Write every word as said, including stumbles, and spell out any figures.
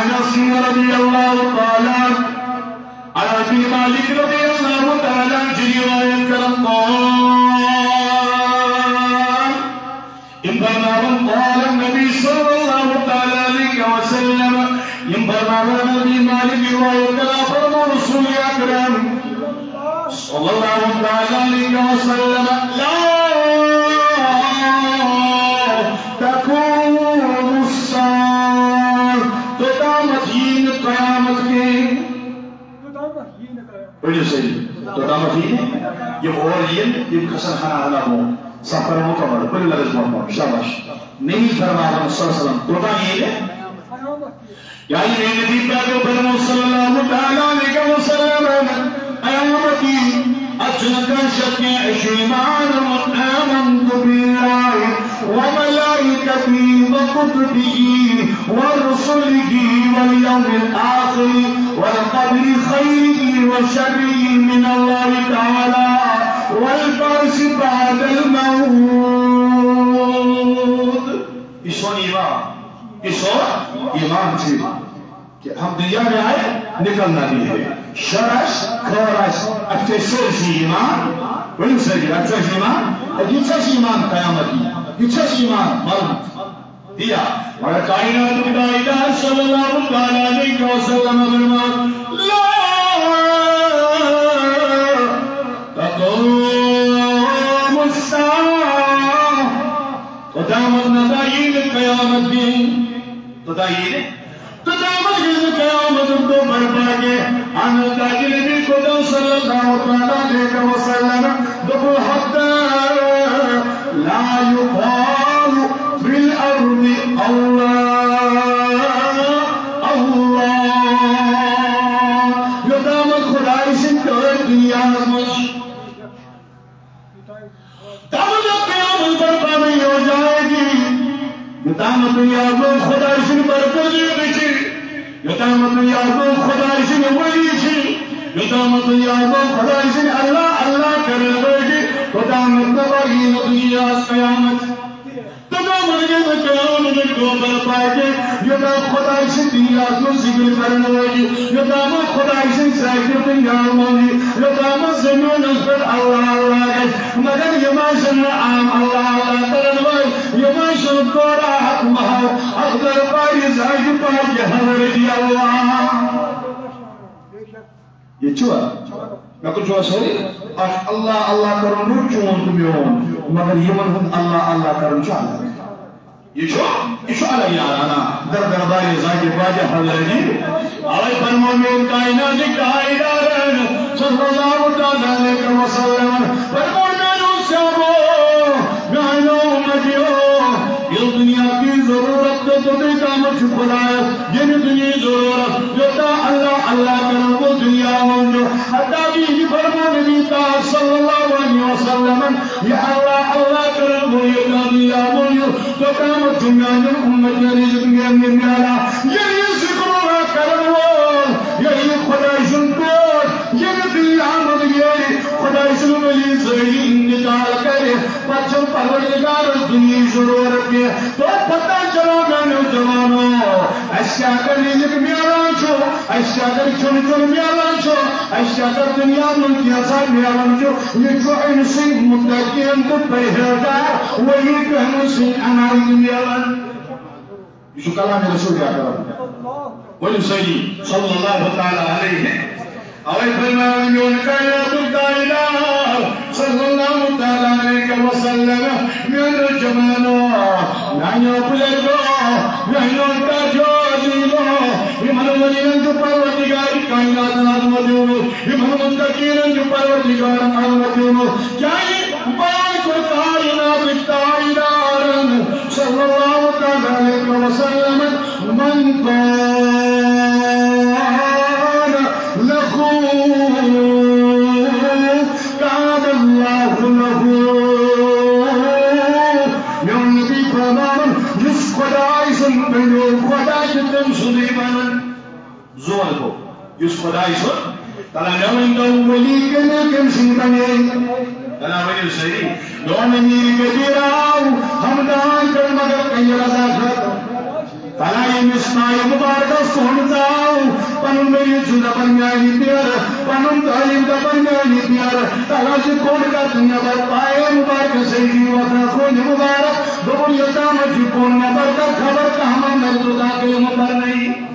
انس رضی اللہ تعالیٰ عنہ، انس بن مالک رضی اللہ تعالیٰ عنہ چھُ روایت کران، قال، یِم فرماوان، قال النبی صلی اللہ تعالیٰ علیہ وسلم، یِم فرماوان، انس بن مالک روایت کران، فرموو رسول اکرم صلی اللہ تعالیٰ علیہ وسلم، لا تقوم الساعة، توٚتامَتھ یِیہِ نہٕ قیامت کینٛہہ۔ ؤنِو سٲری، توٚتامَتھ یِیہِ نہٕ۔ یِم اورٕ یِن، یِم کھسن ہنا ہنا برونٛہہ۔ سفر مکمل، ؤلِو لگس برونٛہہ برونٛہہ، شاباش۔ نبی فرماوان صلی اللہ علیہ وسلم، توٚتام یِیہِ نہٕ یعنی میانہِ نبی پاک فرموو صلی اللہ تعالیٰ علیہ وسلم، قیامت یِیہِ، اتھ چھُنہٕ کانٛہہ شک کینٛہہ، أسۍ چھِ ایمان اَنان، آمنت باللہ وملائکتہ وکتبہ ورسلہ والیوم الآخر والقدر خیرہ وشرہ من اللہ تعالیٰ والبعث بعد الموت۔ یہِ چھُ سون ایمان۔ یہِ چھُ سون ایمان چھُ۔ کہ ہم دنیا میں آئے، نکلنا بھی ہے۔ شر آسہِ، خٲر آسہِ، اَتھ چھُ اَسہِ سٲرسٕے ایمان۔ ؤنِو سٲری، اَتھ چھُ اَسہِ ایمان۔ اَدٕ یہِ چھُ اَسہِ ایمان قیامت یی۔ یہِ چھُ اَسہِ ایمان مرُن۔ دِیا۔ مگر کائناتُک تاجدار صلی اللہ تعالیٰ علیہ وسلم فرماوان، لا تقوم الساعة۔ توٚتامَتھ نہ یِیہِ نہٕ قیامت دِنہٕ۔ توٚتام یِیہِ نہٕ۔ توٚتامَتھ یِیہِ نہٕ قیامتُک دۄہ برپا کینٛہہ۔ اَہَن حض، تاکہِ نبی خدا صلی اللہ تعالیٰ علیہ وسلم دوٚپُن، حتیٰ لا یقال فی الارض اللہ، اللہ۔ یوٚتامَتھ خداے سٕنٛدۍ ٹٲٹھۍ دُنیاہَس منٛز چھِ۔ تَمہِ دۄہ قیامت برپا نہیں ہو جائے گی۔ یوٚتامَتھ دُنیاہَس منٛز خداے سٕنٛدۍ برکت چھِ، یوٚتامَتھ دُنیاہَس منٛز خداے سٕنٛدۍ ولی چھِ، یوٚتامَتھ دُنیاہَس منٛز خداے سٕنٛدۍ اللہ اللہ کرن وٲلۍ چھِ، توٚتامَتھ نہ لگہِ نہٕ دُنیاہَس قیامت۔ توٚتامَتھ گژھِ نہٕ قیامتُک دۄہ برپا کینٛہہ، یوٚتام خداے سٕنٛدۍ دُنیاہَس منٛز ذِکِر کرن وٲلۍ، یوٚتامَتھ خداے سٕنٛدۍ ذاکر دُنیاہَس منٛز، یوٚتامَتھ زٔمیٖنَس پٮ۪ٹھ اللہ اللہ گژھِ۔ مگر یِم آسَن نہٕ عام اللہ اللہ کرن وٲلۍ، یِم آسَن تورا حق محل، حق دربارِ ذاتِ پاکِ حضرتِ اللہ۔ یہِ چھُوا؟ مےٚ کوٚر چھُوا سٲری؟ اکھ اللہ اللہ کرُن گوٚو چون تہٕ میون، مگر یِمن ہُنٛد اللہ اللہ کرُن چھُ الگ۔ یہِ چھُ، یہِ چھُ الگ یارانہ۔ در دربارِ ذاتِ پاکِ حضرتِ۔ اوے فرموو میون کائناتٕکۍ تاجدارن صلی اللہ تعالیٰ علیہ وسلم، فرموو میانیو صحابو، میانیو امتیو، ییٚلہِ دُنیا کی ضرورت تہٕ توٚتُے تامَتھ چھُ خدایَس ییٚمہِ دُنیہٕچ ضروٗرت، یوٚتام اللہ اللہ کرن وول دُنیا منٛز چھُ۔ حتیٰ کہِ یہِ فرموو نبی پاک صلی اللہ علیہ وسلمن، یہِ اللہ اللہ کرن وول یوٚتام دُنیا منٛز چھُ، توٚتامَتھ چھُ میانٮ۪ن اُمتن رِزق میلنہٕ نیران۔ ییٚلہِ یہِ ذِکرُ اللہ کرن وول، ییٚلہِ یہِ خۄداے سُنٛد ٹوٹھ، ییٚلہِ دُنیا منٛز ییٚلہِ خۄداے سُنٛد ولی ذٲتی انتقال کرِ، پتہٕ چھُنہٕ پروردگارس دُنیہٕچ ضروٗرت کینٛہہ۔ تو پتہ چلو میانیو جوانو، اسہِ کیٛاہ کر رِزق میلان چھُ، اسہِ کیٛاہ کر کھیوٚن چیوٚن میلان چھُ، اسہِ کیٛاہ کر دُنیا منٛز کینٛژھا میلان چھُ۔ یہِ چھُ أمۍ سٕنٛدۍ متقین تہٕ پرہیزگار ولی کامہِ سٕنٛدۍ عنایتہٕ میلان۔ یہِ چھُ کلام رسول اکرم۔ ؤنِو سٲری صلی اللہ تعالیٰ علیہ۔ اوے فرماوان میون کائناتُک تاجدار صلی اللہ تعالیٰ علیہ وسلم، میانیو جوانو، میانیو بزرگو، میانیو تاجو عزیزو، یِمن ؤلین چھُ پروردگار کائنات عظمت دیُتمُت، یِمن متقیٖنن چھُ پروردگار عظمت دیُتمُت۔ کیٛازِ؟ پاک کائناتٕکۍ تاجدارن صلی اللہ تعالیٰ علیہ وسلم، من قال له قال اللہ لہ۔ میون نبی فرماوان، یُس خداے سُنٛد بنیو، خدا چھُ تٔمۍ سُنٛدُے بنان۔ زور گوٚو، یُس خداے سُنٛد، تَلہ مےٚ ؤنۍ تو، ولی کٔمۍ، کٔمۍ سٕنٛدۍ بنے؟ تَلہ ؤنِو سٲری۔ میون امیر کبیر آو ہمدان کر مگر کنہِ رضا خٲطرٕ۔ اللہ ییٚمِس پایہِ مُبارکس کُن ژاو، پنُن مریض چھُ دپان میانہِ پیرٕ، پنُن طٲلب دپان میانہِ پیرٕ، اللہ چھُ کوٚڑ کتھ نٮ۪بر، پایہِ مُبارکس سۭتی وۄتھان کُن مُبارک، دوٚپُن یوٚتامتھ چھُ کُن نٮ۪بر تہٕ خبر کانٛہہ ما مرِ توٚتام گٔے عمر برنٕے۔